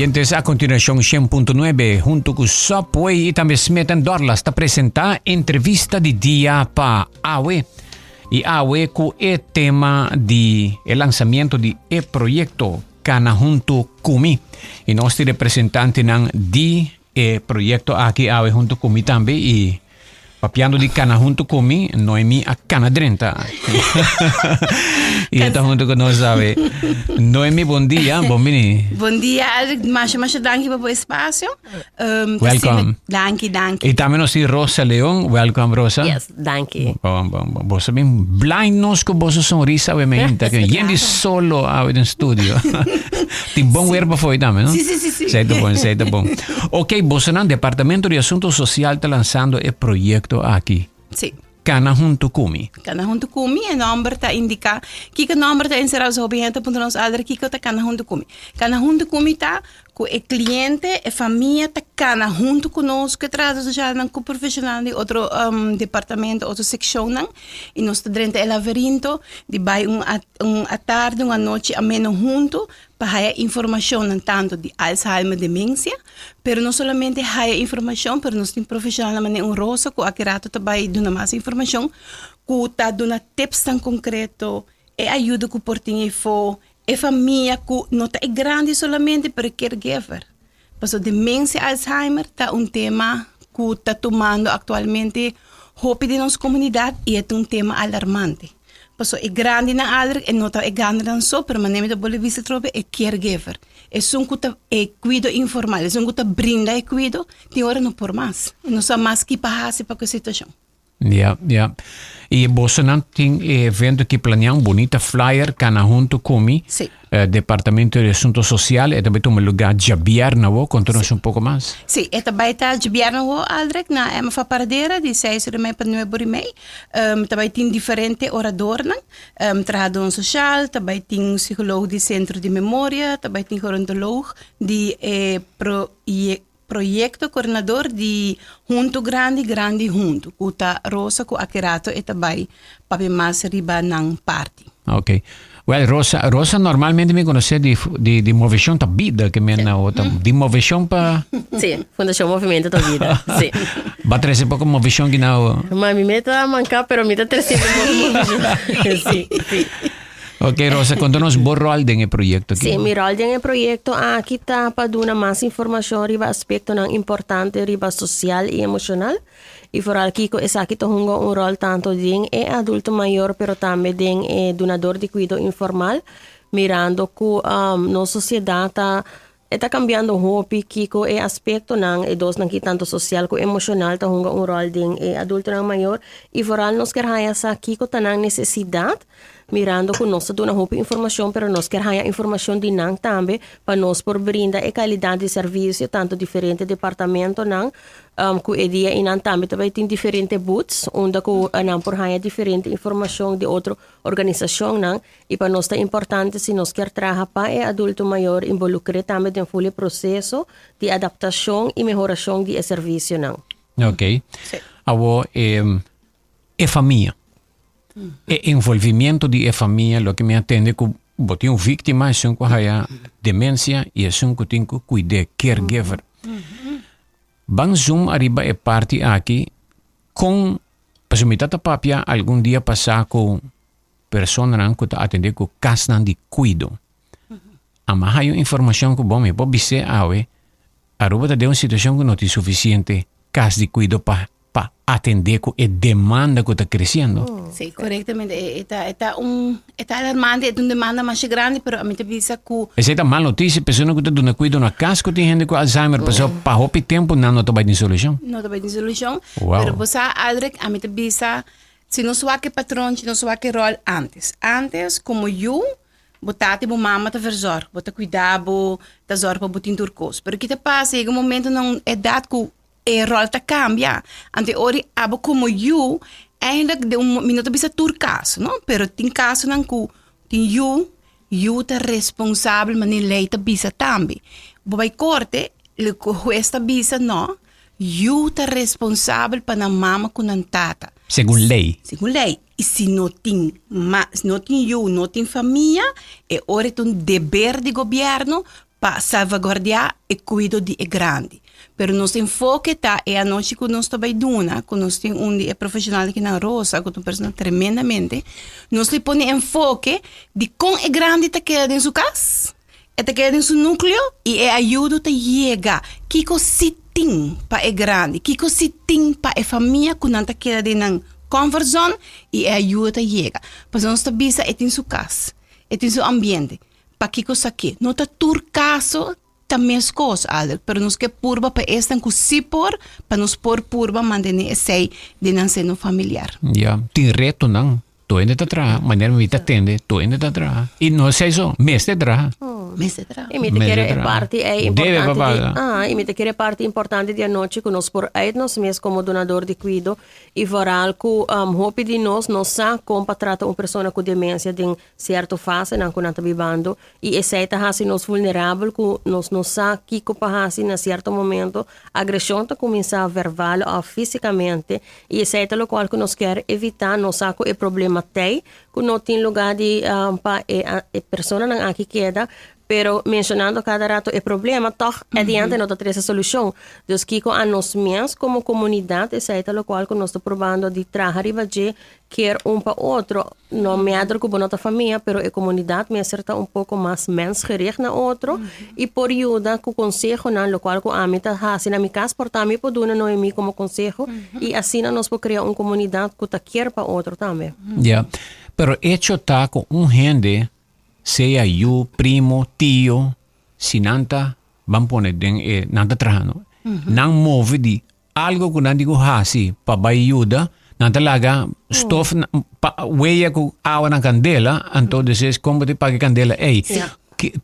Oyentes, a continuacion 100.9 hunto cu Subway y tambe Smith Dorlas ta presenta entrevista di dia pa awe. Y awe cu e tema di e lanzamiento di e proyecto Cana Hunto Cumi. Y nos tin representantenan di e proyecto aki awe hunto cu mi tambe y Papiando di cana hunto cu mi, Noemi a cana drenta. y e ta hunto cu nos awe. Noemi, bon dia, bon bini. Bon dia, Aldrich. Masha, masha danki pa bo espacio. Welcome. Danki, danki. Y tambe nos tin Rosa Leon. Welcome, Rosa. Yes, danki. Bon, bon, bon. Boso bin blind nos cu boso sonrisa awe meinta. Que yen di solo awe den studio. Tin bon weer pa fooi tambe, no? Si, si, si, si. Zij ta bon, zij ta bon. Ok, bosonan, Departamento di Asunto Social ta lansando e proyecto aki. Si. Cana hunto cu mi. Cana hunto cu mi, e nomber ta indica kiko nomber ta encera so hopi hende ta puntra nos alder kiko ta cana hunto cu mi. Cana hunto cu mi ta cu e cliente, e famia ta cana hunto cu nos, cu e trahador socialnan, cu profesionalnan di otro departamento, otro seccionnan y nos ta drenta e laberinto di bay un un atardi, un anochi ameno hunto pa haya informacionnan tanto di Alzheimer, demencia, pero no solamente haya informacion, pero nos tin profesionalnan manera un Rosa cu aki rato ta bay duna mas informacion, cu ta duna tipsnan concreto, e ayuda cu por tin eyfo, e famia cu no ta e grandi solamente, pero e caregiver. Pasobra demencia Alzheimer ta un tema cu ta tumando actualmente hopi di nos comunidad y e ta un tema alarmante. Pasobra e grandinan alder e no ta e grandinan so, pero manera mi ta bolbe bisa atrobe e caregiver, esun cu ta e cuido informal, esun cu ta brinda e cuido, tin ora no por mas, e no sa mas ki pa haci pa cu e situacion. Ja, ja. Y bosonan tin e evento ki planea un bunita flyer cana hunto cu mi. Sí. Departamento di Asunto Social, e ta bay tuma lugar djabièrnè awo, conta nos un poco mas. Sí, e ta bay ta djabièrnè awo, Aldrich, na MFA Paradera, di seis ora y mei pa nuebe ora y mei. Ta bay tin diferente oradornan, trahadornan social, ta bay tin psicoloog di Centro di Memoria, ta bay tin gerontoloog di e proyecto. Proyecto coordinador di Hunto Grandi Grandi Hunto cu ta Rosa cu aki rato e ta bay papia mas riba nan parti. Ok. Well Rosa, Rosa normalmente mi conoce di di di Movecion ta Bida ke men na ota di Movecion pa Si, Fundacion Movimento ta Bida, si. Ba trece poco Movecion ki na Ma mi me ta manca pero mi ta treciendo Movecion. Si, si. Ok Rosa, konta nos bo ròl den e proyekto aki. Sí, mi ròl den e proyekto aki ta pa duna mas informashon riba aspektonan importante riba sosial i emoshonal i foral kiko esaki ta hunga un ròl tantu den e adulto mayor pero tambe den e dunador di kuido informal mirando ku nos sosiedat ta E ta cambiando hopi kico e aspectonan, e dosnan ki tanto social cu emocional ta hunga un rol den e adultonan mayor y vooral nos kier haya sa kico ta nan necesidad, mirando cu nos ta duna hopi informacion pero nos kier haya informacion di nan tambe pa nos por brinda e calidad di servicio tanto diferente departamentonan Ku e dia einan tambe ta bai tin diferente booths unda ku nan por haña diferente informashon di otro organisashonnan i pa nos ta importante si nos kier traha pa e adulto mayor involukr'é tambe den ful e proseso di adaptashon i mehorashon di e servisionan. Ok. Awor e famia. E envolvimiento di e famia loke mi a tende ku bo tin un víktima esun ku haya demensia i esun ku tin ku kuid'é, caregiver. Ban zoom ariba e parti aki kon pasobra mi ta papia algun dia pasá ku personanan ku ta atendé ku kasnan di kuido. Ama haya un informashon ku bon mi por bis'é awe Aruba ta den un situashon ku no tin sufisiente kas di kuido pa pa atendé ku e demanda ku ta kresiendo. Sí, korektamente. E e ta e ta un e ta alarmante, e ta un demanda masha grandi, pero ami ta bisa ku. Esei ta mal notisia, persona ku ta duna kuido na kas ku tin hende ku Alzheimer, pasobra pa hopi tempu nan no ta bai tin solushon. No ta bai tin solushon. Wow. Pero bo sa, Aldrich, ami ta bisa, si nos wak e patronchi, nos wak e ròl ántes. Ántes, komo yu, Bo tata i bo mama ta verzorg, bo ta cuida bo, ta zorg pa bo tin tur cos. Pero ki ta pasa, yega un momento na un edad cu e rol ta cambia. Anto e ora abo como yu, eigenlijk den un, mi no ta bisa tur caso no, pero tin casonan cu tin yu, yu ta responsabel manera ley ta bisa tambe. Bo bay corte, hues ta bisa no, yu ta responsabel pa nan mama cu nan tata. Segun ley. Segun ley. I si no tin ma, si no tin yu, no tin famia, e ora ta un deber di gobièrnu. Pa salvaguardiá e kuido di e grandi. Pero nos enfoke ta e anochi ku nos ta bai duna, ku nos tin un di e profeshonal akinan Rosa, ku ta un persona tremendamente, nos lo pone enfoke di kon e grandi ta keda den su kas, e ta keda den su nukleo i e ayudo ta yega. Kiko si tin pa e grandi, kiko si tin pa e famia ku nan ta keda den nan comfort zone i e ayudo ta yega. Pasobra nos ta bisa e tin su kas, e tin su ambiente. Pakiko sa ke? No ta tur kaso ta meskos, Albert, pero nos ke purba pa esnan ku si por, pa nos por purba mantené esei den nan seno familiar. Ya, tin retonan. Tur hende ta traha, manera mi ta tende, tur hende ta traha. I no esei so, mester traha. Mester traha. I mi ta kere e parti ei Debe importante pa di, paga. ah, i mi ta kere e parti importante di anochi ku nos por uit nos mes komo dunador di kuido i vooral ku hopi di nos no sa kon pa trata un persona ku demensia den Sierto fasenan ku nan ta bibando i esei ta hasi nos vulnerabel ku nos no sa kiko pa hasi na sierto momento. Agreshon ta kuminsá verbal òf físikamente i esei ta lokual ku nos kier evitá. Nos sa ku e problema t'ei ku no tin lugá di pa e e personanan aki keda, pero menshonando kada rato e problema tòg adiante no ta trese solushon. Dus kiko a nos mes komo komunidat esei ta lokual ku nos ta probando di traha riba dje Kier un pa otro, no meader ku bo no ta famia, pero e komunidat mester ta un poko mas mensgericht na otro i por yuda ku konsehonan, lokual ku ami ta hasi na mi kas por ta mi por duna Noemi komo konseho i asina nos por krea un komunidat ku ta kier pa otro tambe. Ya, pero echo ta ku un hende, sea yu, primo, tio, si nan ta ban pone den e nan ta trahando, nan move di Algo ku nan di ku hasi pa bai yuda, nan ta laga stof pa weya ku awa na kandela, anto despues kon bo ta paga e kandela ei.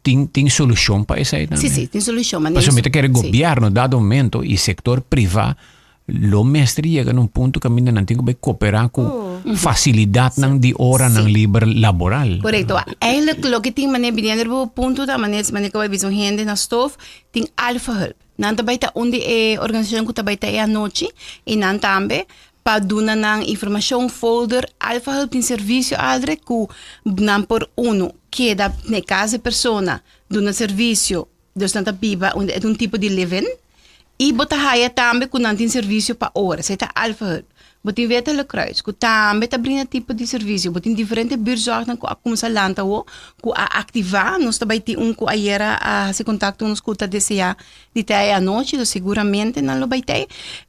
Tin tin solushon pa esei tambe? Si, si, tin solushon. Pasobra mi ta kere gobièrnu dado momento i sektor privá lo mester yega na un punto kaminda nan tin ku bai koperá ku fasilidatnan di oranan liber laboral. Korekto. Eigenlijk loke tin manera biniendo riba bo punto ta manera ku bai bisa un hende na stof tin alfa hulp. Nan ta bai ta un di e organisashon ku ta bai ta e anochi i nan tambe pa duna nan informashon, folder. Alfa Hulp tin servisio aldre ku nan por unu keda na e kas di e persona duna servisio, dus nan ta biba un e ta un tipo di live-in. I bo ta haya tambe ku nan tin servisio pa ora, esei ta Alfa Hulp. Bo tin Witte Kruis ku tambe ta brinda tipo di servisio. Bo tin diferente buurtzorgnan ku a kuminsá lanta awo, ku a aktivá. Nos ta bai tin un ku ayera a hasi kontakto ku nos ku ta deseá di ta e anochi, dus seguramente nan lo bai ta ei,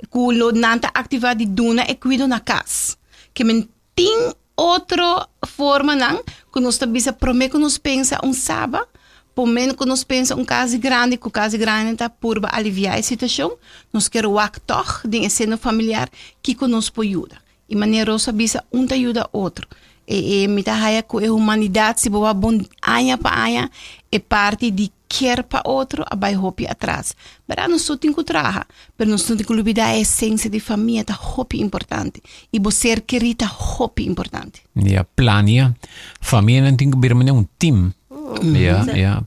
ku lo nan ta aktivá di duna e kuido na kas. Ke men tin otro formanan ku nos ta bisa promé ku nos pensa un saba, promé ku nos pensa un kas di grandi, ku kas di grandi ta purba aliviá e situashon, nos kier wak tòg den e seno familiar kiko nos por yuda. I manera Rosa a bisa, un ta yuda otro. E e mi ta haya ku e humanidat si bo wak bon aña pa aña e parti di kier pa otro a bai hopi atras. Berdad nos tur tin ku traha, pero nos no tin ku lubida e esensia di famia ta hopi importante i bo ser kerí ta hopi importante. Ya, plania. Famianan tin ku bira manera un team. Ya, ya.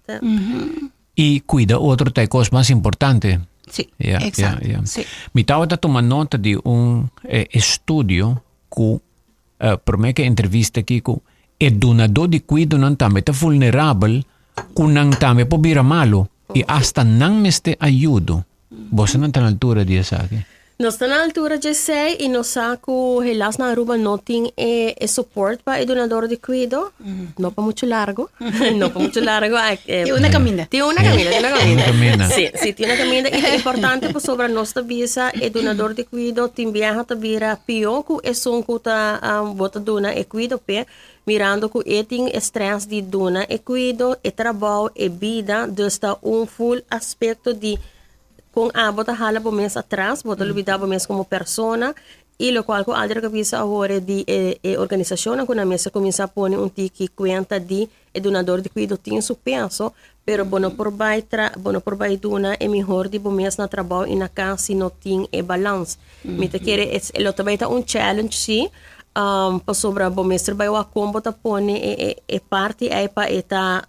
I kuida otro ta e kos mas importante. Sí, Ya, ya, exacto. ya. Sí. Mi tabata tuma nota di un eh, estudio ku Promé ku e entrevista aki ku e dunadó di kuidonan tambe ta vulnerabel ku nan tambe por bira malu i asta nan mester ayudo. Boso nan ta na altura di esaki? Nos ta na altura dje esei i nos sa ku helas na Aruba no tin e e support pa e dunador di kuido. No pa muchu largo. No pa muchu largo. Tin una kaminda. Tin una kaminda, tin una kaminda. Una kaminda. Sí, sí, tin una kaminda i ta importante pasobra nos ta bisa e dunador di kuido tin biaha ta bira pió ku esun ku ta bo ta duna e kuido p'e, mirando ku e tin e strès di duna e kuido, e trabou, e bida, dus ta un ful aspekto di kon abo ta hala bo mes atras, bo ta lubida bo mes komo persona I lokual ku Aldrich a bisa awor e di e e organisashonnan ku nan mester kuminsá pone un tiki kuenta di e dunador di kuido tin su peso, pero bo no por bai tra bo no por bai duna e mihor di bo mes na trabou i na kas si no tin e balans. Mi ta kere es lo ta bai ta un challenge si, pasobra bo mester bai wak kon bo ta pone e e e parti ei pa e ta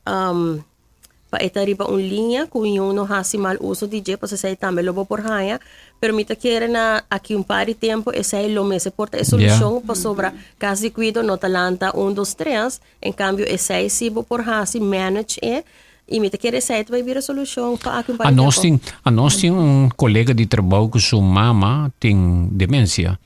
pa e ta riba un liña ku niun no hasi mal uso di dje, pasobra esei tambe lo bo por haña. Pero mi ta kere na aki un par di tempu esei lo mester por ta e solushon, pasobra kas di kuido no ta lanta un, dos, tres. En kambio esei si bo por hasi manage e. Y mi ta kere esey ta bay bira solucion pa aki un par A di nos tempo. tin, a nos tin un colega di trabou cu su mama tin demencia.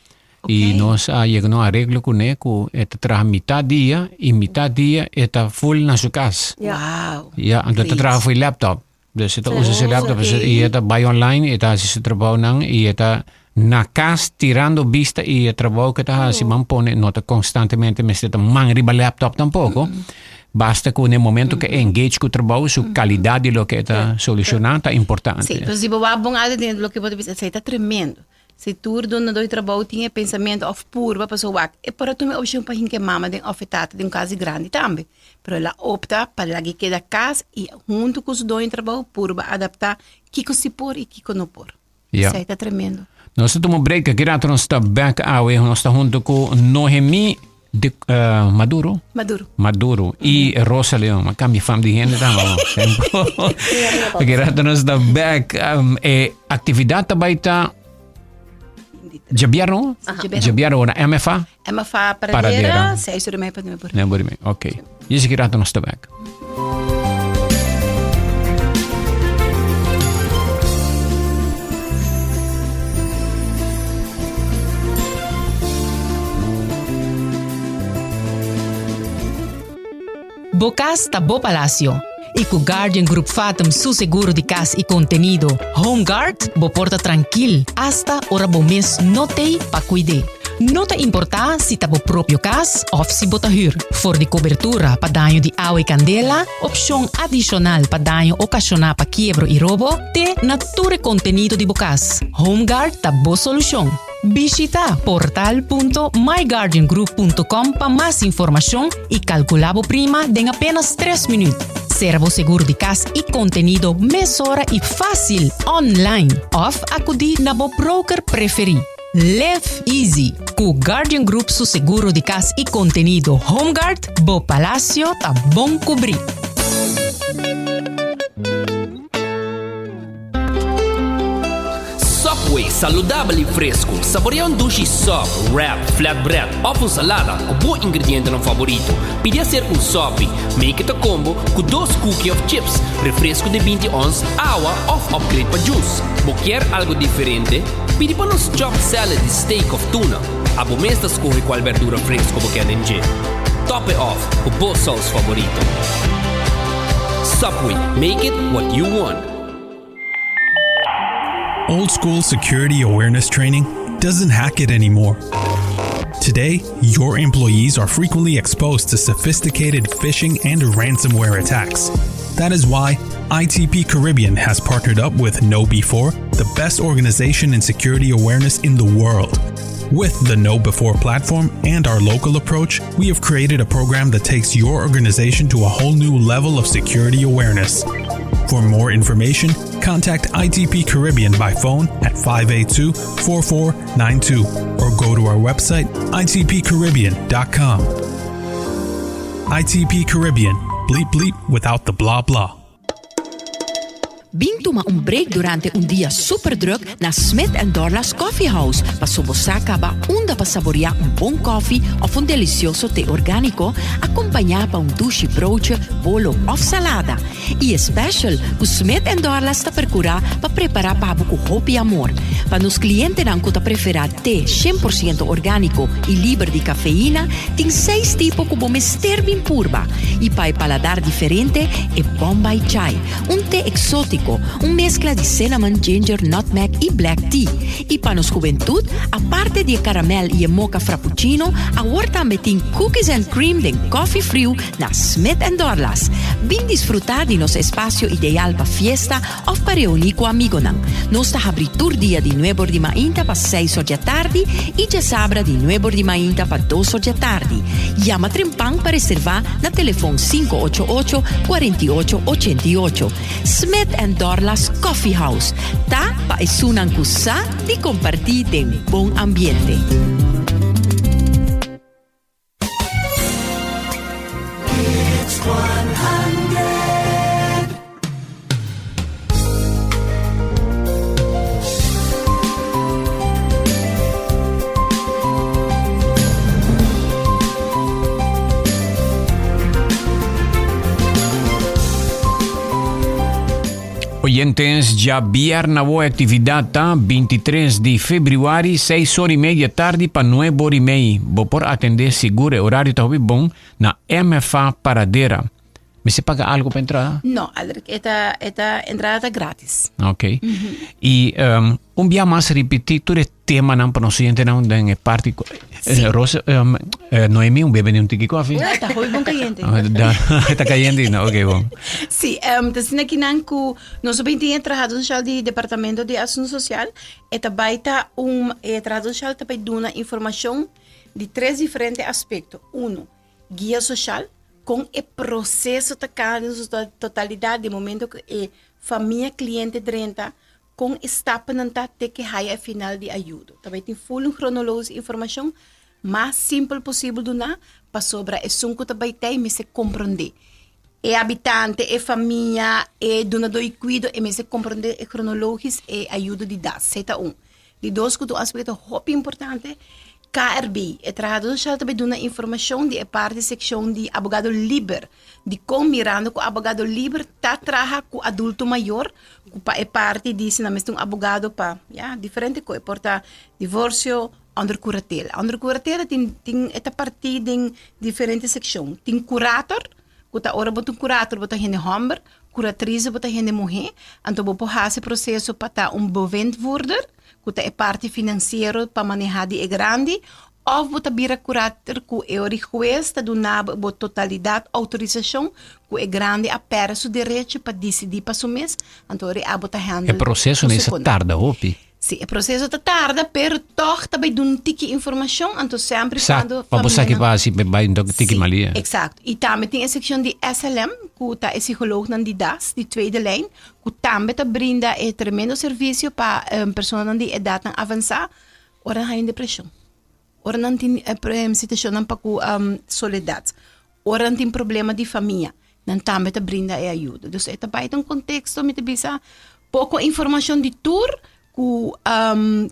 Y nos a yega na un areglo cune cu e ta traha mitad dia y mitad dia e ta full na su cas. Wow. Ja, anto e ta traha for e laptop. Dus e ta usa su laptop y e ta bay online, e ta haci su trabounan y e ta na cas tirando bista y e trabou cu e ta haci ban pone no ta constantemente mester ta man riba laptop tampoco. Basta cu na e momento cu e engage cu trabou su calidad di loke e ta soluciona ta importante. Sí, pero si bo wak bon alto den loke bo ta bisa esey ta tremendo. Si tur dunador di trabou tin e pensamentu òf purba pasobra wak e por a tuma e opshon pa hinka e mama den òf e tata den un kas di grandi tambe. Pero el a opta pa laga e keda kas i huntu ku su doño di trabou purba adaptá kiko si por i kiko no por. Ya. Esei ta tremendo. Nos ta tuma un break, aki rato nos ta bek awe, nos ta huntu ku Nohemi De, uh, Maduro? Maduro. Maduro. Y Rosa León. Ma cambia fam di hende tambe. Tempo. Oké, rato nos ta back. Um, eh, actividad ta baita Djabièrnè? Djabièrnè ora MFA? MFA Paradera, Paradera. 6 ora y media pa 9 ora. 9 ora y media, ok. Jessica, rato nos ta back. Bo cas ta bo palacio. Y cu Guardian Group Fatum su seguro di cas y contenido Home Guard bo por ta trankil hasta ora bo mes no t'ey pa cuid'é. No ta importá si ta bo propio kas òf si bo ta hür. For di kobertura pa daño di awa i kandela, opshon adishonal pa daño okashoná pa kiebro i robo, te na tur e kontenido di bo kas, HomeGuard ta bo solushon. Bishitá portal punto myguardiangroup punto com pa mas informashon i kalkulá bo prima den apenas tres minüt. Sera bo seguro di kas i kontenido mesora i fásil online òf akudí na bo broker preferí. Live easy! Ku Guardian Group su seguro di kas i kontenido HomeGuard, bo palasio ta bon kubrí. Subway, saludabel i fresku. Saborea un dushi sub, wrap, flatbread òf un salada ku bo ingredientenan favorito. Pidi aser un sopi, make it a combo ku dos cookie òf chips, refresku di 20 ons, awa òf upgrade pa juice. Bo kier algu diferente? Pidi pa nos chopped salad di steak of tuna. Abo mes ta scoge cual berdura fresco bo kier den dje. Top e off cu bo saus favorito. Subway, make it what you want. Old school security awareness training doesn't hack it anymore. Today, your employees are frequently exposed to sophisticated phishing and ransomware attacks. That is why ITP Caribbean has partnered up with KnowBe4, the best organization in security awareness in the world. With the KnowBe4 platform and our local approach, we have created a program that takes your organization to a whole new level of security awareness. For more information, contact ITP Caribbean by phone at 582 4492 or go to our website itpcaribbean.com. ITP Caribbean, bleep bleep without the blah blah. Bin tuma un break durante un dia super druk na Smith and Dorlas Coffee House paso bo sa caba unda pa saborea un bon koffie of un delicioso te organico acompaña pa un dushi broodje, bolo of salada. Y e special cu Smith and Dorlas ta percura pa prepara pa bo cu hopi amor. Pa nos clientenan cu ta prefera te 100% organico y liber di cafeína, tin seis tipo cu bo mester bin purba. Y pa e paladar diferente, e Bombay Chai, un te exotico, un mezcla di cinnamon, ginger, nutmeg y black tea. Y pa nos hubentud, aparte di e caramel y e mocha frappuccino, awor tambe tin cookies and cream den coffee friu na Smith and Dorlas. Bin disfruta di nos espacio ideal pa fiesta of pa reuni cu amigonan. Nos ta habri tur dia di nuebor di mainta pa seis or djatardi y djasabra di nuebor di mainta pa dos or djatardi. Yama trempan pa reserva na telefon 588 48 88. Smith and Dorlas Coffee House ta pa esunnan cu sa di comparti den bon ambiente. Oyentes, djabièrna bo actividad ta 23 di februari, 6 or y media tardi pa 9 or y mei. Bo por atende sigur, e horario ta hopi bon, na MFA Paradera. Mester paga algo pa entrada? No, Aldrich, e ta, e ta, entrada ta gratis. Ok. Y um, un bia mas repeti tur e temanan pa nos oyentenan den e parti. Eh, Rosa, um, eh, Noemi, un bebe ni un tiki koffie? Ta hopi bon cayente. Ah, Ta cayente, no? Ok, bon. Sí, um, ta asina kinan ku nos bin tin e trahadó sosial di Departamento di Asunto Sosial, e ta bai ta un, e trahadó sosial ta bai duna informashon di tres diferente aspekto. Uno, guia sosial, kon e proseso ta kana den su totalidat di momento ku e famia kliente drenta, kon e stapnan ta te ke haya e final di ayudo. Ta bai tin ful un kronologis informashon mas simpel posibel duná pasobra esun ku ta bai tei mester komprondé. E habitante, e famia, e dunadó di kuido e mester komprondé e kronologis e ayudo di das. Esei ta un. Di dos ku ta un aspekto hopi importante, KRB, e trahadó sosial ta bai duna informashon di e parti sekshon di abogado liber, dikon mirando ku abogado liber ta traha ku adulto mayor, ku pa e parti di si nan mester un abogado pa ya diferente kos, e por ta divorsio, onder kuratela. Onder kuratela tin tin e ta partí den diferente sekshon, tin kurator, ku ta ora bo ta un kurator bo ta hende hòmber, kuratrise bo ta hende muhé, anto bo por hasi proseso pa ta un bewindvoerder, ku ta e parti finansiero pa manehá di e grandi, òf bo ta bira kurator ku e ora hues ta duna bo bo totalidat outorisashon ku e grandi a pèrdè su derecho pa disidí pa su mes, anto ora abo ta handle E proseso ku no su ta kondá. tarda hopi. Si, e proseso ta tarda, pero tòg ta bai duna un tiki informashon, anto semper i Sa, kuando pa bo sa ki famianan. pa hasi, bai un tiki Sí, malia. eksakto. I tambe tin e sekshon di SLM, ku ta e psikolognan di das, di tweede lijn, ku tambe ta brinda e tremendo servisio pa personanan di edatnan avansá ora nan haña depreshon, ora nan tin situashonnan pa ku soledat, ora nan tin problema di famia, nan tambe ta brinda e ayuda. Dus e ta bai ta un konteksto, mi ta bisa, poko informashon di tur ku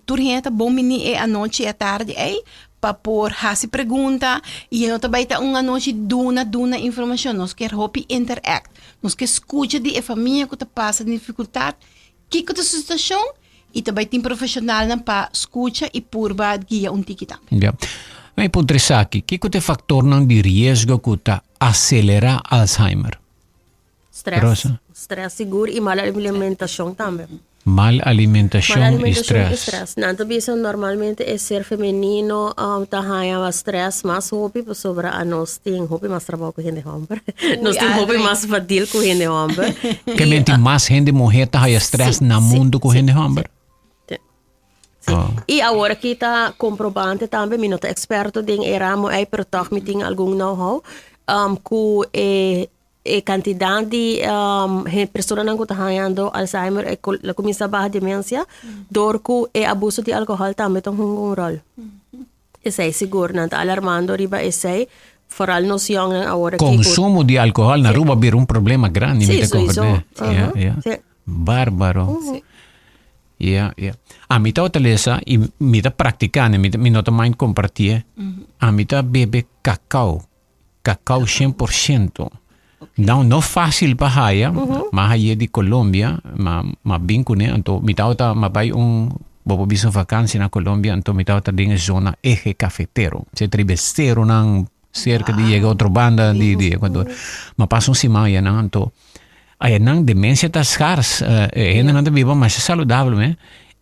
tur hende ta bon bini e anochi e atardi ei pa por hasi pregunta i e no ta bai ta un anochi duna duna informashon. Nos kier hopi interact, nos ke skucha di e famia ku ta pasa difikultat, kiko ta su situashon i ta bai tin profeshonalnan pa skucha i purba guia un tiki tambe. Ya. Mi puntra esaki, kiko ta e faktornan di riesgo ku ta aselerá Alzheimer? Stress. Rosa? Stress sigur i mal alimentacion tambe. Mal alimentacion Mal i alimentacion i stress. stress. Nan ta bisa normalmente e ser femenino um, ta haña mas stress mas hopi pasobra anos tin hopi mas trabou ku hende homber. Nos tin hopi Adri. mas pa deal ku hende homber. Ke men tin mas hende muher ta haya stress Sí, na sí, mundo ku sí, hende homber? Sí. Sí. Oh. I awor aki ta comprobante tambe, mi no ta experto den e ramo ei, pero toch mi tin algun know-how, um, ku e E kantidat di personanan ku ta hañando Alzheimer e la kuminsá baha demensia dor ku e abuso di alkohòl tambe ta hunga un ròl. Esei sigur nan ta alarmando riba esei, foral nos yòngnan awor aki ku. Konsumo di alkohòl na Aruba bira un problema grandi, mi Sí, ta sowieso. komprendé. Ja, ja. Sí. Bárbaro. Ja, ja. Ami ta lesa i mi ta praktiká, mi no ta mind kompartié. Ami ta bebe kakao. Cacao 100%. Nou, no fácil pa haya, ma haye di Colombia, ma, ma bin kuné, anto mi tabata, ma bai un, bo por bisa un vakantie na Colombia, anto mi tabata den e zona Eje Cafetero, se ta riba e seronan cerca di yega otro banda di, di Ecuador. Ma pasa un siman ayanan, anto ayanan demencia ta schars, e hendenan ta biba masha saludabel me,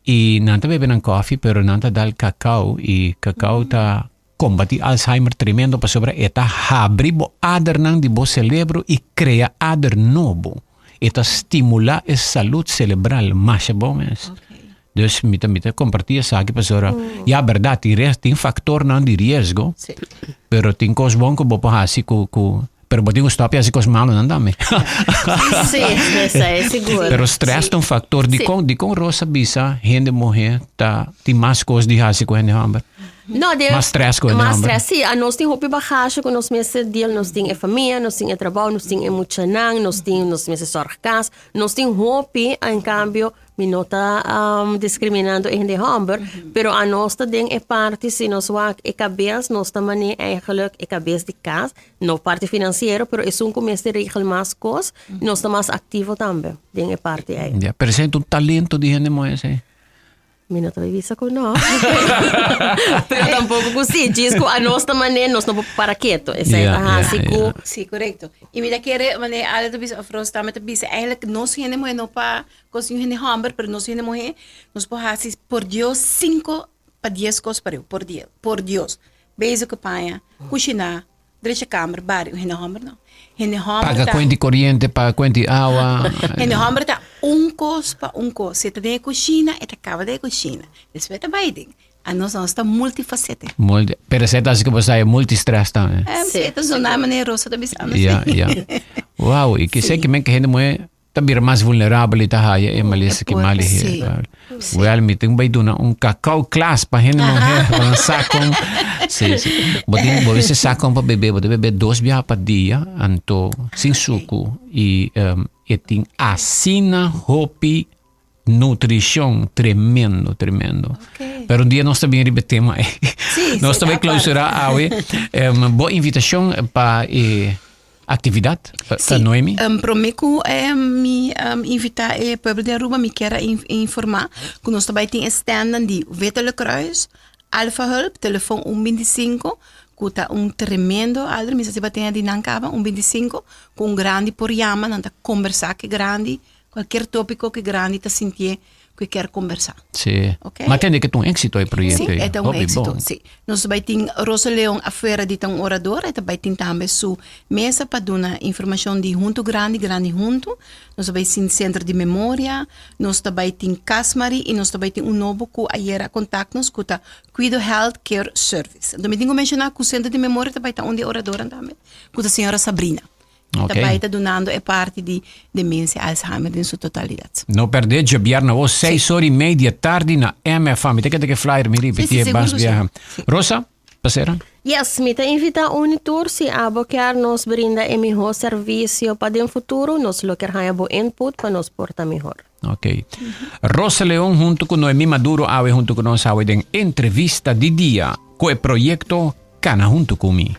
i nan ta bebe nan koffie, pero nan ta dal cacao, i cacao ta Kombatí Alzheimer tremendo pasobra e ta habri bo adernan di bo selebro i krea ader nobo. E ta stimulá e salud selebral masha bon mes. Dus mi ta mi ta kompartí esaki pasobra ya bèrdat tin res tin faktornan di riesgo pero tin kos bon ku bo por hasi ku ku pero bo tin ku stòp di hasi kos malonan tambe. Sí, esei sigur. Pero strès ta un faktor. Dikon dikon Rosa bisa hende muhé ta tin mas kos di hasi ku hende hòmber? No, de, Mas stress ku e Mas nomber. stress, si. A nos tin hopi bagage ku nos mester deal. Nos tin e famia, nos tin e trabou, nos tin e muchanan, nos tin nos mester zorg kas. Nos tin hopi, en cambio, mi no ta um, discriminando e hende homber, pero a nos ta den e parti, si nos wak e cabes, nos ta mane eigenlijk e cabes di kas, no parti financiero, pero esun ku mester regel mas kos, nos ta mas activo tambe den e parti ei. Ja, pero esei ta un talento di hende moe esei. Mi no ta bay bisa cu no. Pero tampoco cu si. Djis cu anos ta mane, nos no por para keto. Esey ta haci cu. Si, corecto. Y mi ta kere, mane Ale ta bisa of Rosa tambe ta bisa, eigenlijk nos hende muhe no pa cos di un hende homber, pero nos hende muhe nos por haci por Dios cinco pa dies cos pareu, por dia, por Dios. Bezig cu paña, cushina, Drecha kamer, bari, un hende homber no. Hende homber Paga ta. kuenta di koriente, paga kuenta di awa. Hende homber ta un kos pa un kos. Si e ta den e kushina, e ta kaba den e kushina. Despues e ta bai den. Anos nos ta multifacete. Multi, pero esei ta hasi ku bo sa e multistress tambe. Sí, e ta zona manera Rosa ta bisando. Ja, ja. Wow, i kisei ki men ku hende muhé ta bira mas vulnerabel i ta haya e malesa ki mal lihe. Wel, mi tin bai duna un cacao klas pa hende muher pa nan sa kon. Si, si. Bo tin, bo mester sa kon pa bebe. Bo ta bebe dos biaha pa dia, anto sin suku. I um, e tin asina hopi nutrishon tremendo, tremendo. Okay. Pero un dia nos ta bin riba e tema ei. Sí, Nos sí, ta bai aparte. clausura awe. Um, bo invitacion pa e Actividad pa Sí, Noemi? Prome cu mi invita e pueblo di Aruba mi kier a informa cu nos ta bay tin e standnan di Witte Kruis, Alfa Hulp, telefon un binticinco cu ta un tremendo alder, mi sa si bo a tene di nan caba, un binticinco cu un grandi por yama, nan ta combersa cu e grandi, cualkier topico cu e grandi ta sintié cu e kier combersa. Sí. Ok. Ma tende ke ta un éxito e proyecto Sí, ei. e ta un Hopi éxito, bon. sí. Nos ta bai tin Rosa Leon afuera di ta un orador, e ta bai tin tambe su mesa pa duna informacion di Hunto Grandi, Grandi Hunto. Nos ta bai tin Centro di Memoria, nos ta bai tin Casmari y nos ta bai tin un nobo cu ayer a contact nos cu ta Cuido Health Care Service. Anto mi tin cu menciona cu Centro di Memoria ta bai ta un di e oradornan tambe, cu ta señora Sabrina. Ok. Ta bai ta dunando e parti di demencia Alzheimer den su totalidad. No perde djabièrnè awor seis ora i media tardi na MFA. Mi ta keda ke flyer mi ripití Sí, sí, e bas seguro sí. biaha. Sí. Rosa, pasera. Yes, mi ta invita Unitur si abo kier nos brinda e miho servicio pa den futuro, nos lo kier haña bo input pa nos por ta mihor. Ok. Rosa Leon hunto ku Noemi Maduro awe hunto ku nos awe den entrevista di dia ku e proyekto Kana Hunto Ku Mi.